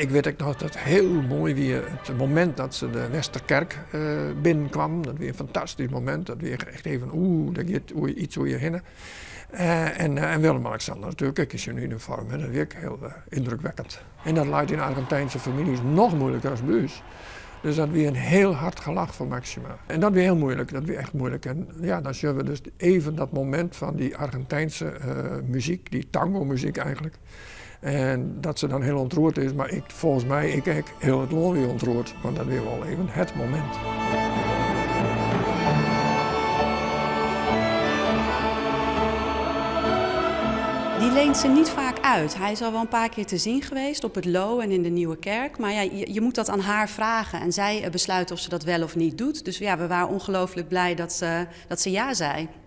Ik wit ek noch dat it hiel moai wie, it momint dat se de Westerkerk binnenkaam. Dat wie in fantastysk momint. Dat wie echt even, oeh, dêr giet iets oer je hinne. En Willem-Alexander natuerlik ek yn syn unifoarm. Dat wie ek hiel yndrukwekkend. En dat leit yn Argentynske famyljes noch moeiliker as by ús. Dus dat wie in hiel hard gelach foar Maxima. En dat wie hiel muoilik, dat wie echt muoilik. En ja, dan sjogge we dus even dat momint fan dy Argentynske muzyk, dy tango-muzyk eigentlik. En dat se dan hiel ûntroerd is, mar ik, folgens my, ik ek, hiel it lân wie ûntroerd, want dat wie wol even het momint. Die leent ze niet vaak uit. Hij is al wel een paar keer te zien geweest op het Loo en in de Nieuwe Kerk. Maar ja, je moet dat aan haar vragen en zij besluit of ze dat wel of niet doet. Dus ja, we waren ongelooflijk blij dat ze ja zei.